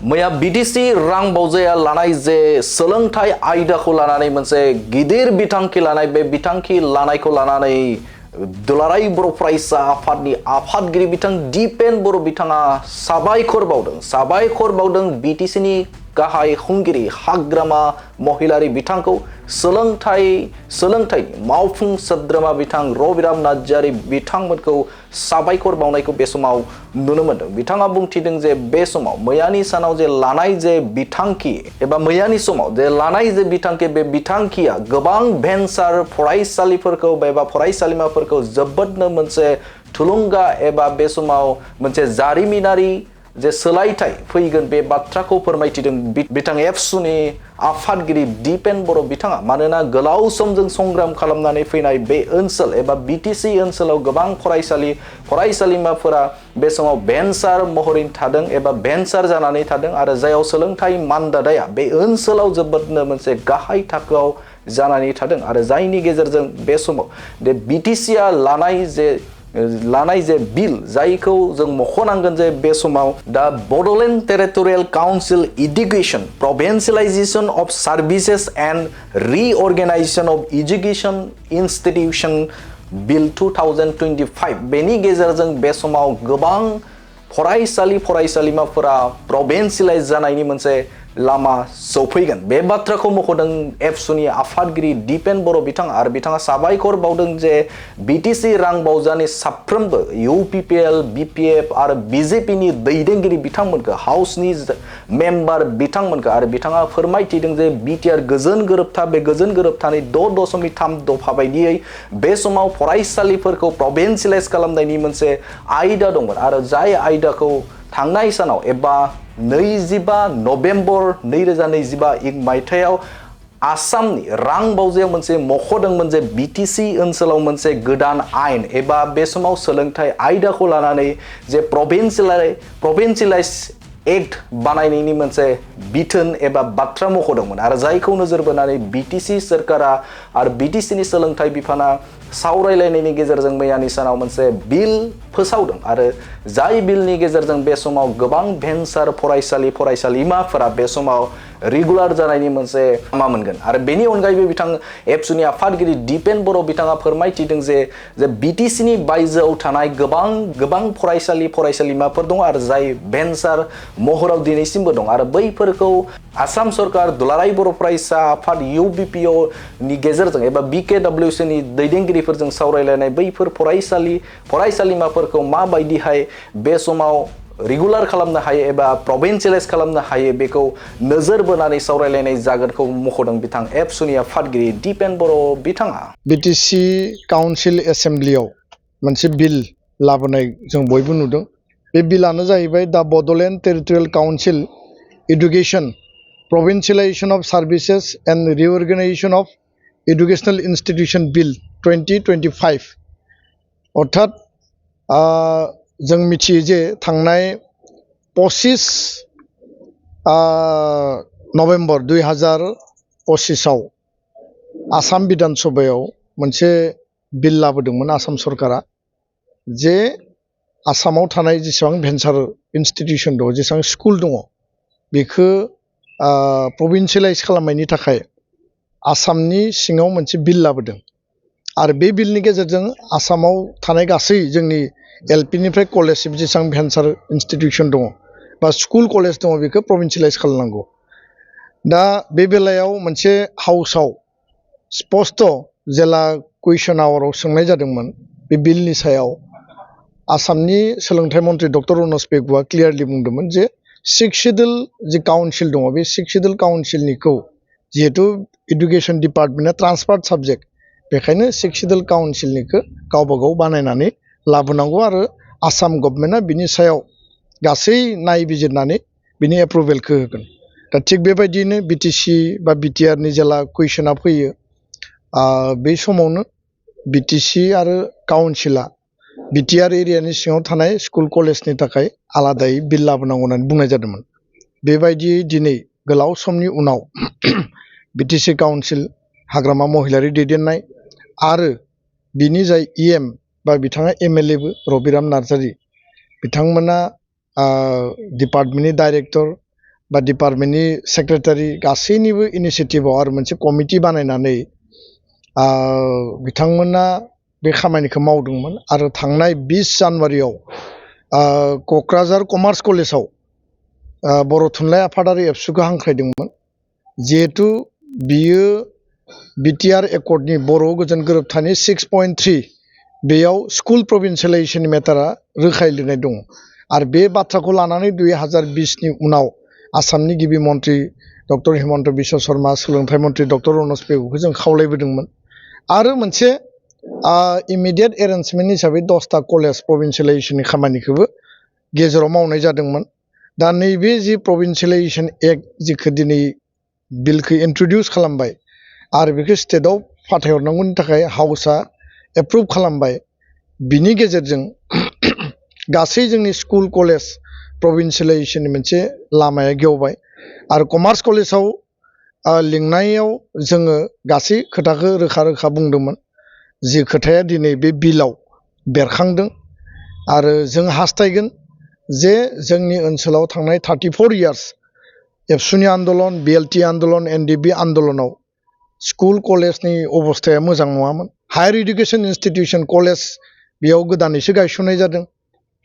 मैया बिटिसि रां बावजाया लानाय जे सोलोंथाइ आयदाखौ लानानै मोनसे गिदिर बिथांखि लानाय बे बिथांखि लानायखौ लानानै दुलाराय बर' फरायसा आफादनि आफादगिरि बिथां दिपेन बर' बिथाङा साबायखर बावदों बिटिसिनि गाहाय खुंगिरि हाग्रामा महिलारि बिथांखौ सोलोंथाइ मावफुं सोद्रोमा बिथां रबिराम नार्जारि बिथांमोनखौ साबायखर बावनायखौ बे समाव नुनो मोनदों। बिथाङा बुंथिदों जे बे समाव मैयानि सानाव जे लानाय जे बिथांखि एबा मैयानि समाव जे लानाय जे बिथांखि बे बिथांखिया गोबां भेन्सार फरायसालिफोरखौ एबा फरायसालिमाफोरखौ जोबोदनो मोनसे थुलुंगा एबा बे समाव मोनसे जारिमिनारि जे सोलायथाय फैगोन बे बाथ्राखौ फोरमायथिदों बिथां एबसुनि आफादगिरि दिपेन बर' बिथाङा। मानोना गोलाव समजों संग्राम खालामनानै फैनाय बे ओनसोल एबा बिटिसि ओनसोलाव गोबां फरायसालिमाफोरा बे समाव भेन्सार महरै थादों एबा भेन्सार जानानै थादों आरो जायाव सोलोंथाइ मानदान्दाया बे ओनसोलाव जोबोदनो मोनसे गाहाय थाखोआव जानानै थादों आरो जायनि गेजेरजों बे समाव बे बिटिसिआ लानाय जे बिल जायखौ जों मख'नांगोन जे बे समाव दा Bodoland territorial council education provincialisation of services and reorganisation of education institution bill 2025 बेनि गेजेरजों बे समाव गोबां फरायसालिमाफोरा प्रभिन्सियलाइज जानायनि मोनसे लामा सौफैगोन। बे बाथ्राखौ मख'दों एबसुनि आफादगिरि दिपेन बर' बिथाङा आरो बिथाङा साबायखर बावदों जे बिटिसि रां बावजानि साफ्रोमबो इउपिपिएल बिपिएफ आरो बिजेपिनि दैदेनगिरि बिथांमोनखौ हाउसनि मेम्बार बिथांमोनखौ आरो बिथाङा फोरमायथिदों जे बिटिआर गोजोन गोरोबथा बे गोजोन गोरोबथानि 6.3 दफा बायदियै बे समाव फरायसालिफोरखौ प्रभिन्सियलाइज खालामनायनि मोनसे आयदा दंमोन आरो जाय आयदाखौ थांनाय सानाव एबा 25 नभेम्बर 2025 मायथाइयाव आसामनि रां बावजायाव मोनसे मख'दोंमोन जे बिटिसि ओनसोलाव मोनसे गोदान आयेन एबा बे समाव सोलोंथाइ आयदाखौ लानानै जे प्रभिन्सियलाइज एक्ट बानायनायनि मोनसे बिथोन एबा बाथ्रा मख'दोंमोन आरो जायखौ नोजोर बोनानै बिटिसि सोरखारा आरो बिटिसिनि सोलोंथाइ बिफाना सावरायलायनायनि गेजेरजों मैयानि सानाव मोनसे बिल फोसावदों आरो जाय बिलनि गेजेरजों बे समाव गोबां भेन्सार फरायसालिमाफोरा बे समाव रेगुलार जानायनि मोनसे लामा मोनगोन आरो बेनि अनगायैबो बिथां एबसुनि आफादगिरि दिपेन बर' बिथाङा फोरमायथिदों जे बिटिसिनि बायजोआव थानाय गोबां फरायसालिमाफोर दं आरो जाय भेन्सार महराव दिनैसिमबो दं आरो बैफोरखौ आसाम सरकार दुलाराय बर' फरायसा आफाद इउबिपिअ नि गेजेरजों एबा बिकेडब्लिउसिनि दैदेनगिरिफोरजों सावरायलायनाय बैफोर फरायसालिमाफोरखौ माबायदिहाय बे समाव रेगुलार खालामनो हायो एबा प्रभिन्सियलाइज खालामनो हायो बेखौ नोजोर बोनानै सावरायलायनाय जागोनखौ मख'दों बिथां एबसुनि आफादगिरि दिपेन बर' बिथाङा। बिटिसि काउन्सिल एसेम्ब्लियाव मोनसे बिल लाबोनाय जों बयबो नुदों। बे बिलानो जाहैबाय दा Bodoland territorial council education provincialisation of services and reorganisation of educational institution bill 2025 अर्थात जों मिथियो जे थांनाय 25 नभेम्बर 2025 आव आसाम बिधान सभायाव मोनसे बिल लाबोदोंमोन आसाम सरकारा जे आसामाव थानाय जेसेबां भेन्सार इन्स्टिट्यूशन दङ जेसेबां स्कुल दङ बेखौ प्रभिन्सियलाइज खालामनायनि थाखाय आसामनि सिङाव मोनसे बिल लाबोदों आरो बे बिलनि गेजेरजों आसामाव थानाय गासै जोंनि एलपिनिफ्राय कलेजसिम जेसेबां भेन्सार इन्स्टिट्यूशन दङ बा स्कुल कलेज दङ बेखौ प्रभिन्सियलाइज खालामनांगौ। दा बे बेलायाव मोनसे हाउसाव स्पष्ट जेला कुइसन आवाराव सोंनाय जादोंमोन बे बिलनि सायाव आसामनि सोलोंथाइ मन्थ्रि डक्टर रनज पेगुआ क्लियारलि बुंदोंमोन जे 6 शिड्यूल जे काउन्सिल दङ बे 6 शिड्यूल काउन्सिलनिखौ जिहेतु एडुकेशन डिपार्टमेन्टआ ट्रान्सफार्ड साबजेक्ट बेखायनो 6 शिड्यूल काउन्सिलनिखौ गावबागाव बानायनानै लाबोनांगौ आरो आसाम गभर्नमेन्टआ बिनि सायाव गासै नायबिजिरनानै बिनि एप्रुभेलखौ होगोन। दा थिग बेबायदिनो बिटिसि बा बिटिआरनि जेला कुइसना फैयो बे समावनो बिटिसि आरो काउन्सिला बिटिआर एरियानि सिङाव थानाय स्कुल कलेजनि थाखाय आलादायै बिल लाबोनांगौ होननानै बुंनाय जादोंमोन। बेबायदियै दिनै गोलाव समनि उनाव बिटिसि काउन्सिल हाग्रामा महिलारि दैदेननाय आरो बिनि जाय इएम बा बिथाङा एमएलएबो रबिराम नार्जारि बिथांमोना डिपार्टमेन्टनि डाइरेक्टर बा डिपार्टमेन्टनि सेक्रेटारि गासैनिबो इनिसियेटिभआव आरो मोनसे कमिटि बानायनानै बिथांमोना बे खामानिखौ मावदोंमोन आरो थांनाय 20 जानुवारियाव क'क्राझार कमार्स कलेजाव बर' थुनलाइ आफादारि एबसुखौ हांख्रायदोंमोन जिहेतु बियो बिटिआर एकर्डनि बर' गोजोन गोरोबथानि 6.3 बेयाव स्कुल प्रभिन्सियेलाइजेसन मेटारा रोखायै लिरनाय दङ आरो बे बाथ्राखौ लानानै 2020 नि उनाव आसामनि गिबि मन्थ्रि डक्टर हिमन्त बिश्व शर्मा सोलोंथाइ मन्थ्रि डक्टर रनज पेगुखौ जों खावलायबोदोंमोन आरो मोनसे इमिडियेट एरेन्जमेन्ट हिसाबै 10टा कलेज प्रभिन्सियेलाइजेसननि खामानिखौबो गेजेराव मावनाय जादोंमोन दा नैबे जि प्रभिन्सियेलाइजेसन एक्ट जिखौ दिनै बिलखौ इन्ट्रडिउस खालामबाय आरो बेखौ स्टेटआव फाथायहरनांगौनि थाखाय हाउसआ एप्रुभ खालामबाय बिनि गेजेरजों गासै जोंनि स्कुल कलेज प्रभिन्सियेलाइजेसननि मोनसे लामाया गेवबाय आरो कमार्स कलेजाव लिंनायाव जोङो गासै खोथाखौ रोखा रोखा बुंदोंमोन जि खोथाया दिनै बे बिलाव बेरखांदों आरो जों हास्थायगोन जे जोंनि ओनसोलाव थांनाय 34 इयार्स एबसुनि आन्दलन बिएलटि आन्दलन एनडिबि आन्दलनाव स्कुल कलेजनि अबस्थाया मोजां नङामोन हायार इडुकेसन इन्स्टिटिउसन कलेज बेयाव गोदानैसो गायसननाय जादों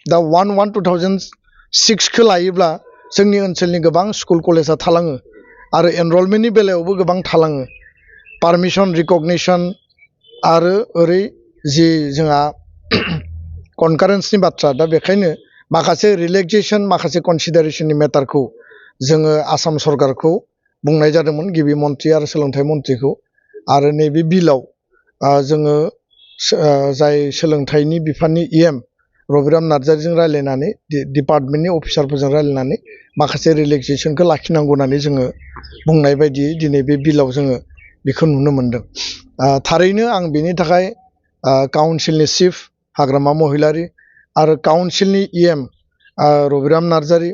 दा 1/1/2006 खौ लायोब्ला जोंनि ओनसोलनि गोबां स्कुल कलेजा थालाङो आरो एनरलमेन्टनि बेलायावबो गोबां थालाङो पारमिसन रिकगनिसन आरो ओरै जि जोंहा कनकारेन्सनि बाथ्रा दा बेखायनो माखासे रिलेक्सेसन माखासे कनसिडारेसननि मेटारखौ जोङो आसाम सरकारखौ बुंनाय जादोंमोन गिबि मन्थ्रि आरो सोलोंथाइ मन्थ्रिखौ आरो नैबे बिलाव जोङो जाय सोलोंथाइनि बिफाननि इएम रबिराम नार्जारिजों रायज्लायनानै डिपार्टमेन्टनि अफिसारफोरजों रायज्लायनानै माखासे रिलेक्सेसनखौ लाखिनांगौ होननानै जोङो बुंनाय बायदियै दिनै बे बिलाव जोङो बेखौ नुनो मोन्दों थारैनो आं बेनि थाखाय काउन्सिलनि चिफ हाग्रामा महिलारि आरो काउन्सिलनि इएम रबिराम नार्जारि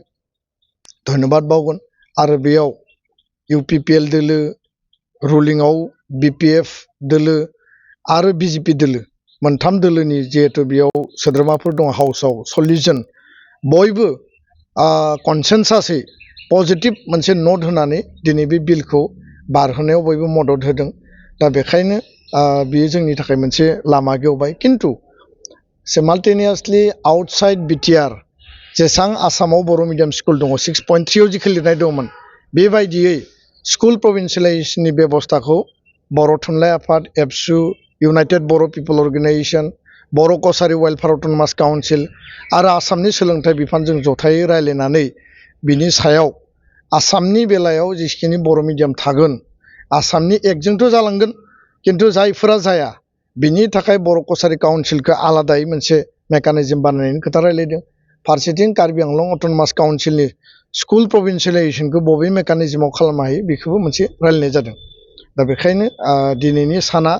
धन्यबाद बावगोन आरो बेयाव इउपिपिएल दोलो रुलिंआव बिपिएफ दोलो आरो बिजेपि दोलो मोनथाम दोलोनि जिहेतु बेयाव सोद्रोमाफोर दं हाउसआव 40 जन बयबो कनसेन्सासै पजिटिभ मोनसे नोट होनानै दिनै बे बिलखौ बारहोनायाव बयबो मदद होदों दा बेखायनो बेयो जोंनि थाखाय मोनसे लामा गेवबाय खिन्थु सिमाल्टेनियासलि आउटसाइड बिटिआर जेसां आसामाव बर' मिडियाम स्कुल दङ 6.3 आव जिखौ लिरनाय दंमोन बेबायदियै स्कुल प्रभिन्सियेलाइजेसननि बेबस्थाखौ बर' थुनलाइ आफाद एबसु इउनाइटेड बर' पिपल अर्गेनाइजेसन बर' कसारि वेलफेयार अट'नमास काउन्सिल आरो आसामनि सोलोंथाइ बिफानजों जथायै रायज्लायनानै बिनि सायाव आसामनि बेलायाव जेखिनि बर' मिडियाम थागोन आसामनि एक्टजोंथ' जालांगोन खिन्थु जायफोरा जाया बिनि थाखाय बर' कसारि काउन्सिलखौ आलादायै मोनसे मेकानिजम बानायनायनि खोथा रायलायदों फारसेथिं कार्बि आंलं अट'नमास काउन्सिलनि स्कुल प्रभिन्सियेलाइजेसनखौ बबे मेकानिजमाव खालामनो हायो बेखौबो मोनसे रायलायनाय जादों दा बेखायनो दिनैनि साना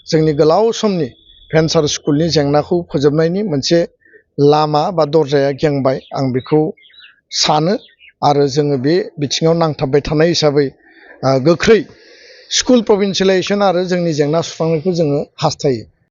जोंनि गोलाव समनि भेन्सार स्कुलनि जेंनाखौ फोजोबनायनि मोनसे लामा बा दरजाया गेंबाय आं बेखौ सानो आरो जोङो बे बिथिङाव नांथाबबाय थानाय हिसाबै गोख्रै स्कुल प्रभिन्सियेलाइजेसन आरो जोंनि जेंना सुस्रांनायखौ जोङो हास्थायो